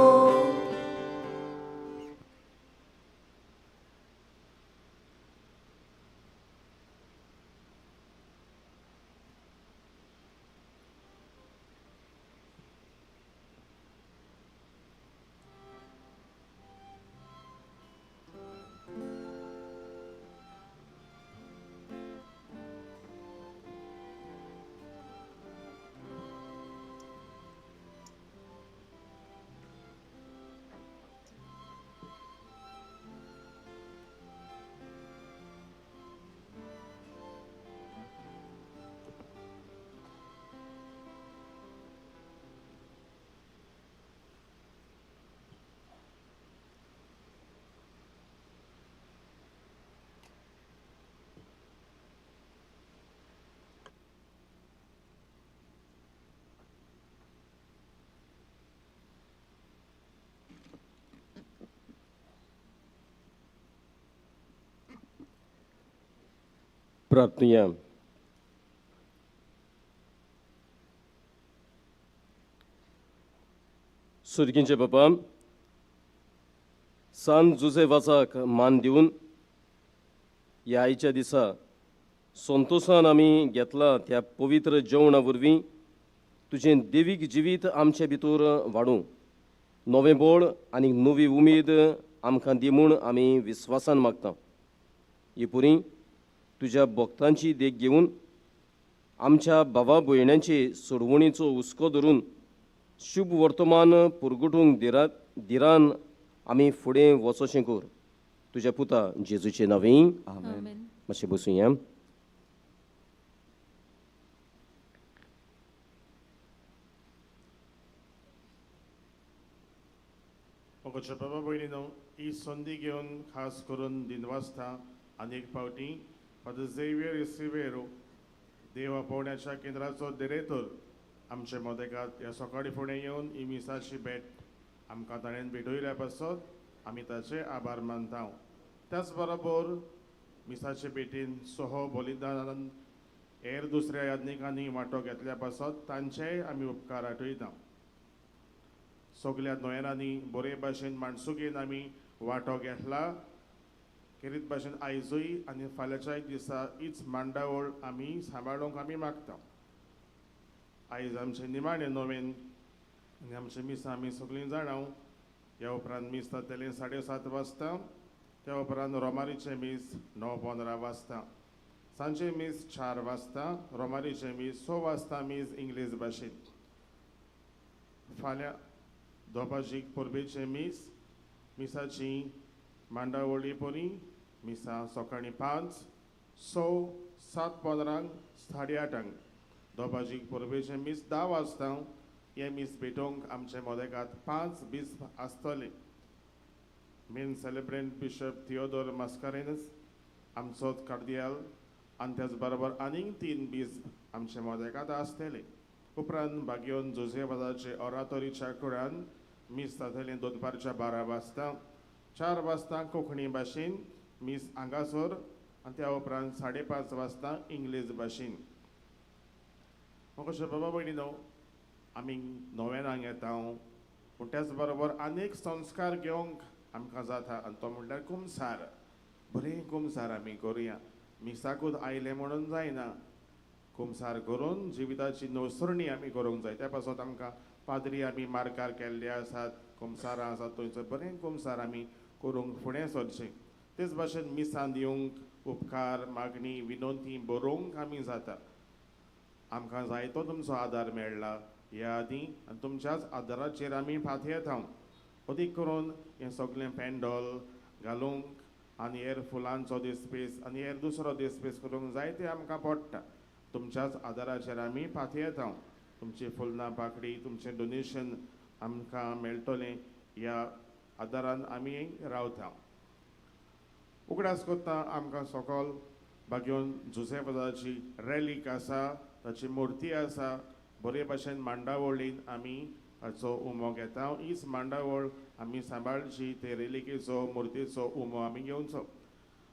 प्रार्थनुया. सुर्गींचे बापा, सान जुजे वाचाक मान दिवन ह्या आयच्या दिसा संतोशान आमी घेतला त्या पवित्र जेवणा वरवीं तुजें देवीक जिवीत आमचे भितर वाडूं, नवें बळ आनी नवी उमेद आमकां दी म्हूण आमी विस्वासान मागता. ही पुरी तुज्या भक्तांची देख घेवन आमच्या भावा भयण्यांचे सोडवणीचो हुस्को धरून शुभ वर्तमान पुरगुटूंक धिरान आमी फुडें वचोशें कर. तुज्या पुता जेजूचे नांवी आमेन. मातशें बसुया. मोगाच्या बाबा भयणीनो, ही संदी घेवन खास करून दिनवासता आनी एक फावटी फादर झेवियर सिवेरो देव आपोवण्याच्या केंद्राचो दिरेतोर आमचे मदेकात ह्या सकाळी फुडें येवन ही मिसाची भेट आमकां ताणें भेटयल्या पासत आमी ताचे आभार मानता. त्याच बरोबर मिसाचे भेटीन सोहो बलिदानान हेर दुसऱ्या याज्ञिकांनी वांटो घेतल्या पासत तांचेय आमी उपकार आठयता. सगल्या नोयेनांनी बरे भाशेन माणसुकेन आमी वांटो घेतला. खेरीत भाशेन आयजूय आनी फाल्यांच्याय दिसा हीच मांडावळ आमी सांबाळूंक आमी मागता. आयज आमचें निमाणें नोवेन आनी आमचें मिसां आमी सगळीं जाणां. ह्या उपरांत मीस जातलें 7:30 वाजता, त्या उपरांत रोमारीचें मीस 9:15 वाजता, सांजचें मीस 4 वाजता, रोमारीचें मीस 6 वाजता मीस इंग्लीश भाशेंत. फाल्यां दोबाजीक परबेचें मीस, मिसाची मांडावळी परी मिसां सकाळीं 5, 6, 7:15, 8:30. दोबाजीक परबेचें मीस 10 वाजता. हें मीस भेटोवंक आमचे मोदेकात 5 बिस्प आसतले. Main celebrant bishop Theodore Mascarenhas आमचोच कार्दियाल आनी त्याच बरोबर आनीक 3 बिस्प आमचे मोदेकात आसतले. उपरांत बागयोन जुजे वाजाचे ऑरातोरीच्या कुडान मीस जातलें दनपारच्या 12 वाजता. 4 वाजता कोंकणी भाशेन मीस हांगासर आनी त्या उपरांत 5:30 वाजता इंग्लीश भाशेन. म्हाका बाबा भयणीनो, आमी नोवेनांक येता पूण त्याच बरोबर आनीक संस्कार घेवंक आमकां जाता आनी तो म्हणल्यार कुमसार. बरें कुमसार आमी करुया. मिसाकूच आयलें म्हणून जायना, कुमसार करून जिविताची नवसरणी आमी करूंक जाय. त्या पासत आमकां पाद्री आमी मार्कार केल्ले आसात, कुमसारां आसात, थंयसर बरें कुमसार आमी करूंक फुडें सरचें. तेच भाशेन मिसान येवंक उपकार मागणी विनंती बरोवंक आमी जाता. आमकां जायतो तुमचो आदार मेळ्ळा ह्या आदीं आनी तुमच्याच आदाराचेर आमी फांतयेता. अदीक करून हें सगळें पेंडॉल घालूंक आनी हेर फुलांचो दिसपेस आनी हेर दुसरो दिसपेस करूंक जायते आमकां पडटा. तुमच्याच आदाराचेर आमी फांतयेता. तुमची फुलां पाकडी तुमचें डोनेशन आमकां मेळटलें ह्या आदारान आमी रावता. उगडास करता आमकां सकल बागयोन जुजे वाजाची रॅलीक आसा, ताची मुर्ती आसा. बरे भाशेन मांडावळीन आमी हाचो उमो घेता. हीच मांडावळ आमी सांबाळची, ते रेलिकेचो मुर्तीचो उमो आमी घेवचो.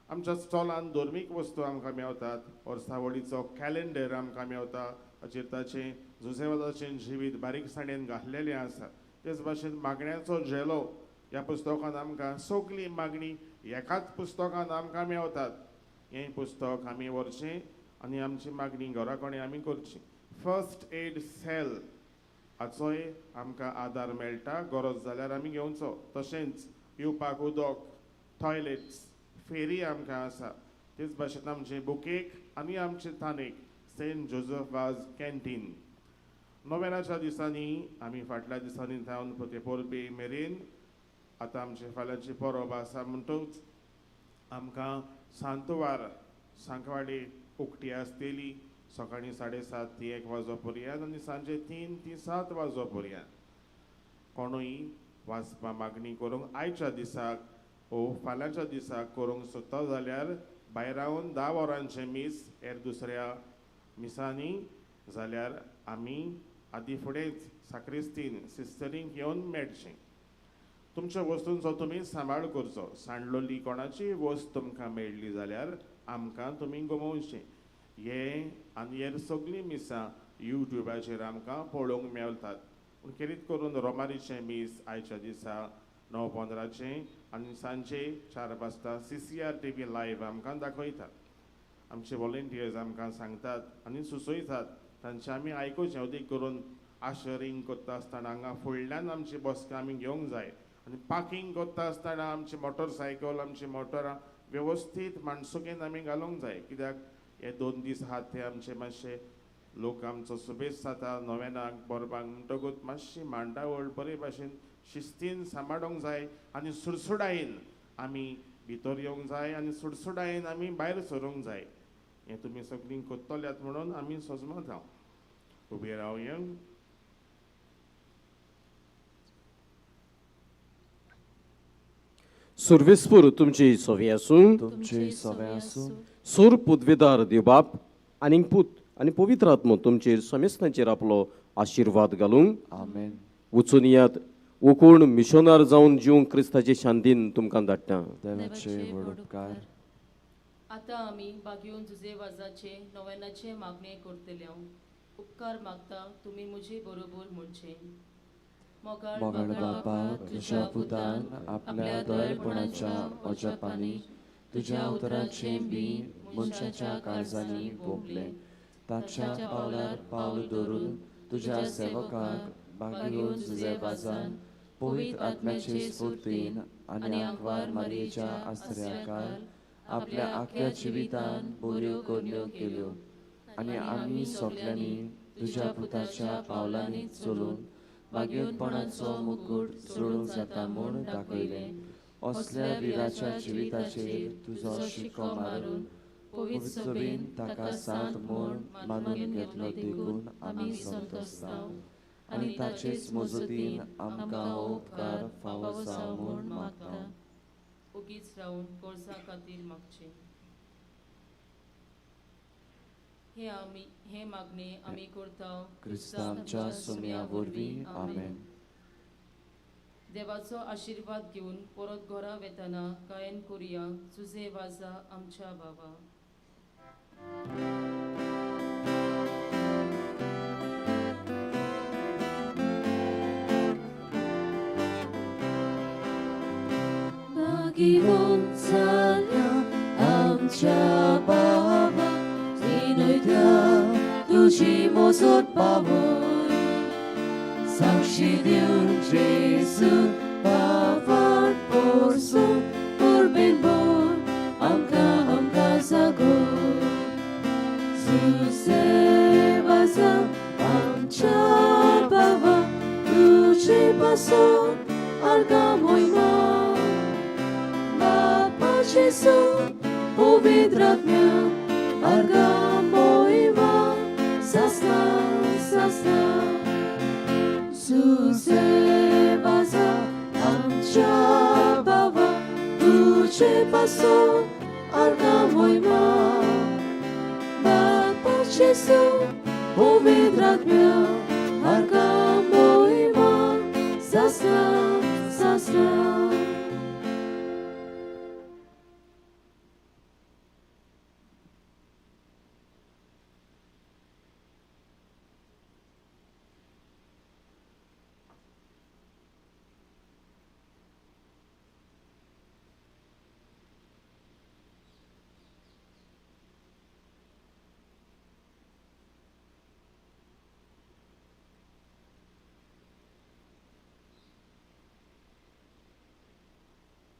आमच्या स्टॉलान धर्मीक वस्तू आमकां मेवतात. वर्सावळीचो कॅलेंडर आमकां मेवता, ताचेर ताचें जुजे वाजाचें जिवीत बारीकसाणेन घातलेलें आसा. तेच भाशेन मागण्याचो झेलो ह्या पुस्तकान आमकां सगळी मागणी एकाच पुस्तकान आमकां मेवतात. हें पुस्तक आमी व्हरचें आनी आमची मागणी घरा कडेन आमी करची. फर्स्ट एड सेल हाचोय आमकां आदार मेळटा, गरज जाल्यार आमी घेवचो. तशेंच पिवपाक उदक, टॉयलेट्स, फेरी आमकां आसा. तेच भाशेन आमचे बुकेक आनी आमचे थानेक सेंट जोजफ वाज कॅन्टीन. नोवेनाच्या दिसांनी आमी फाटल्या दिसांनी थावन ते परबे मेरेन आतां आमचे फाल्यांची परब आसा म्हणटकच आमकां सांतवार सांकवाडी उकटी आसतली. सकाळीं 7:30 ते 1 वाजो पर्यंत आनी सांजे 3 ते 7 वाजो पर्यंत. कोणूय वाचपा मागणी करूंक आयच्या दिसाक ओ फाल्यांच्या दिसाक करूंक सोदता जाल्यार भायरावन 10 वरांचें मीस हेर दुसऱ्या मिसांनी जाल्यार आमी आदी फुडेंच साक्रिस्तीन सिस्टरींक येवन मेळचें. तुमच्या वस्तूंचो तुमी सांबाळ करचो. सांडलोली कोणाची वस्त तुमकां मेळ्ळी जाल्यार आमकां तुमी गमोवचें. हे आनी हेर सगळीं मिसां युट्यूबाचेर आमकां पळोवंक मेळटात. पूण खेरीत करून रोमारीचें मीस आयच्या दिसा 9:15 आनी सांजे 4 वाजता CCR TV live आमकां दाखयतात. आमचे वॉलंटियर्स आमकां सांगतात आनी सुचयतात, तांचें आमी आयकुचें. अदीक करून आशरिंग करता आसतना हांगा फुडल्यान आमची बसका आमी घेवंक जाय आनी पार्किंग करता आसतना आमची मोटरसायकल आमची मोटरां वेवस्थीत माणसुकेन आमी घालूंक जाय. कित्याक हे 2 दीस आहात ते आमचे मातशे लोक आमचो सुबेस जाता नोवेनाक परबांक, म्हणटकूच मातशी मांडावळ बरे भाशेन शिस्तीन सांबाळूंक जाय आनी सुडसुडायेन आमी भितर येवंक जाय आनी सुडसुडायेन आमी भायर सरूंक जाय. हें तुमी सगळीं करतल्यात म्हणून आमी सजमता. उबे रावया. सुर्वेसपूर तुमची सवी आसूं, तुमची सवे आसूं. सूर पुदवेदार देवबाप आनीक पूत आनी पवित्र आत्मो तुमचेर समेस्तांचेर आपलो आशिर्वाद घालूंक. आमेन. वचून यात ओकूण मिशनार जावन जिवंक क्रिस्ताचे शांतीन तुमकां धाडटा. देवाचे व्हड उपकार. आतां आमी बागयोन जुजे वाजाचे नोवेनाचे मागणें करतले. उपकार मागता तुमी म्हजे बरोबर म्हणचें. मोगाळ बापा, तुज्या पुतान आपल्या दयाळपणाच्या अजापांनी तुज्या उतराचें बी मनशाच्या काळजांनी भोगलें. ताच्या पावलार पावल धरून तुज्या सेवकाक बागयोन जुजे वाजान पवित्र आत्म्याचे स्फूर्तीन आनी आंकवार मारयेच्या आसऱ्याकार आपल्या आख्या जिवितान बऱ्यो करण्यो केल्यो आनी आमी सगल्यांनी तुज्या पुताच्या पावलांनी चलून भाग्योत्पणाचो मुकूट जोडूंक जाता म्हूण दाखयलें. असल्या विराच्या जिविताचेर तुजो शिक्को मारून पवित्र सभेन ताका सांत म्हूण मानून घेतलो देखून आमी संतोसताव आनी ताचेच मजतीन आमकां हो उपकार फावो जावं म्हूण मागता. ओगीच रावन गरजां खातीर मागचें. हे आमी हे मागणे आमी करता क्रिस्ता आमच्या सुमया वरवीं. आमेन. देवाचो आशिर्वाद घेवन परत घरा वेतना गायन करुया जुजे वाजा आमच्या बाबा. भाग्यवंत जाल्या आमच्या बाबा, विनयता तुजी मोजत पावय, साक्षी दिवन जेजू पावाट पोरसूं परबेन भर आमकां आमकां जागय. जुजे वाजा आमच्या बाबा, तुजे पासून आर्गां मोहिमा, बापा जेजू पवित्र आत्म्या आर्गां मोहिमा सासना सासना. जुजे वाजा आमच्या बाबा, तुजे पासून आर्गां मोहिमा, बापा जेजू पवित्र आत्म्या आर्गां मोहिमा सासना